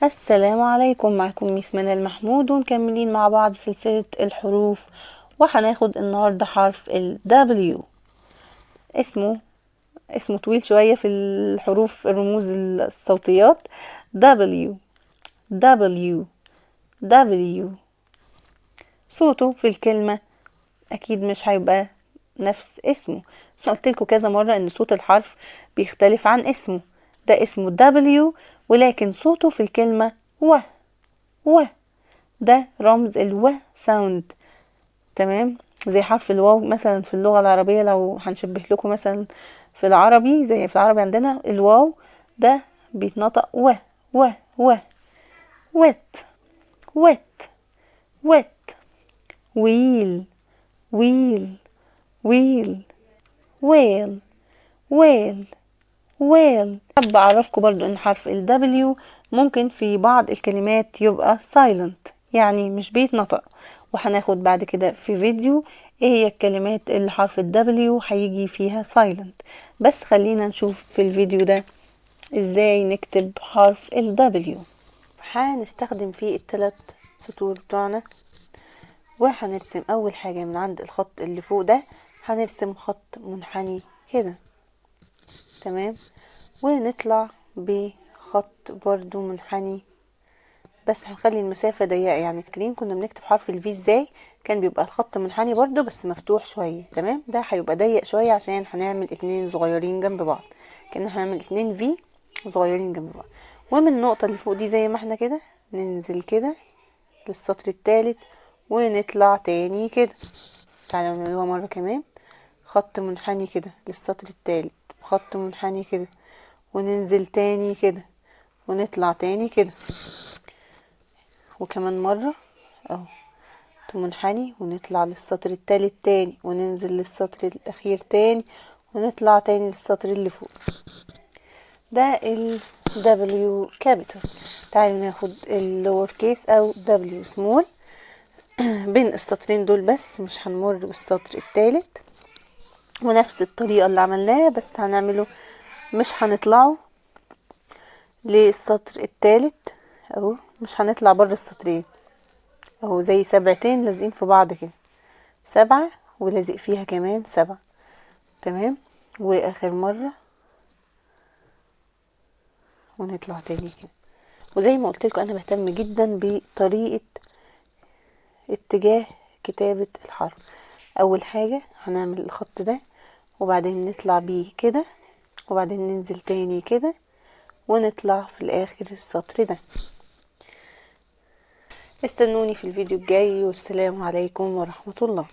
السلام عليكم، معكم ميس منال محمود، ومكملين مع بعض سلسلة الحروف، وهناخد النهاردة حرف ال W. اسمه طويل شوية في الحروف الرموز الصوتيات. W W W. صوته في الكلمة أكيد مش هيبقى نفس اسمه، بس قلت لكم كذا مرة إن صوت الحرف بيختلف عن اسمه. ده اسمه W ولكن صوته في الكلمة و و، ده رمز الو sound، تمام؟ زي حرف الواو مثلا في اللغة العربية، لو هنشبه لكم مثلا في العربي، زي في العربي عندنا الواو ده بيتنطق و و و. wet wet wet، wheel wheel wheel، whale whale whale. حابة أعرفكم برضو إن حرف ال W ممكن في بعض الكلمات يبقى silent، يعني مش بيتنطق، وهناخد بعد كده في فيديو ايه هي الكلمات اللي حرف ال W هيجي فيها silent. بس خلينا نشوف في الفيديو ده ازاي نكتب حرف ال W. هنستخدم فيه التلات سطور بتوعنا، وهنرسم اول حاجة من عند الخط اللي فوق ده هنرسم خط منحني كده، تمام؟ ونطلع بخط برضو منحني، بس هنخلي المسافة ضيقة. فاكرين كنا بنكتب حرف الفي ازاي؟ كان بيبقى الخط منحني برضو بس مفتوح شوية، تمام؟ ده هيبقى ضيق شوية عشان هنعمل اتنين صغيرين جنب بعض، كأن هنعمل اتنين في صغيرين جنب بعض. ومن النقطة اللي فوق دي زي ما احنا كده ننزل كده للسطر التالت ونطلع تاني كده. تعالوا نعملوها مرة كمان، خط منحني كده للسطر التالت، خط منحني كده، وننزل تاني كده، ونطلع تاني كده، وكمان مرة اهو منحني، ونطلع للسطر التالت تاني، وننزل للسطر الاخير تاني، ونطلع تاني للسطر اللي فوق. ده ال W capital. تعالوا ناخد ال lower case او W small بين السطرين دول بس، مش هنمر بالسطر التالت. ونفس الطريقة اللي عملناها بس هنعمله، مش هنطلعه للسطر التالت اهو، مش هنطلع بره السطرين اهو، زي سبعتين لازقين في بعض كده، 7 ولازق فيها كمان 7، تمام؟ واخر مرة ونطلع تاني كده. وزي ما قلت لكم انا بهتم جدا بطريقة اتجاه كتابة الحرف. اول حاجة هنعمل الخط ده، وبعدين نطلع بيه كده، وبعدين ننزل تاني كده، ونطلع في الاخر السطر ده. استنوني في الفيديو الجاي، والسلام عليكم ورحمة الله.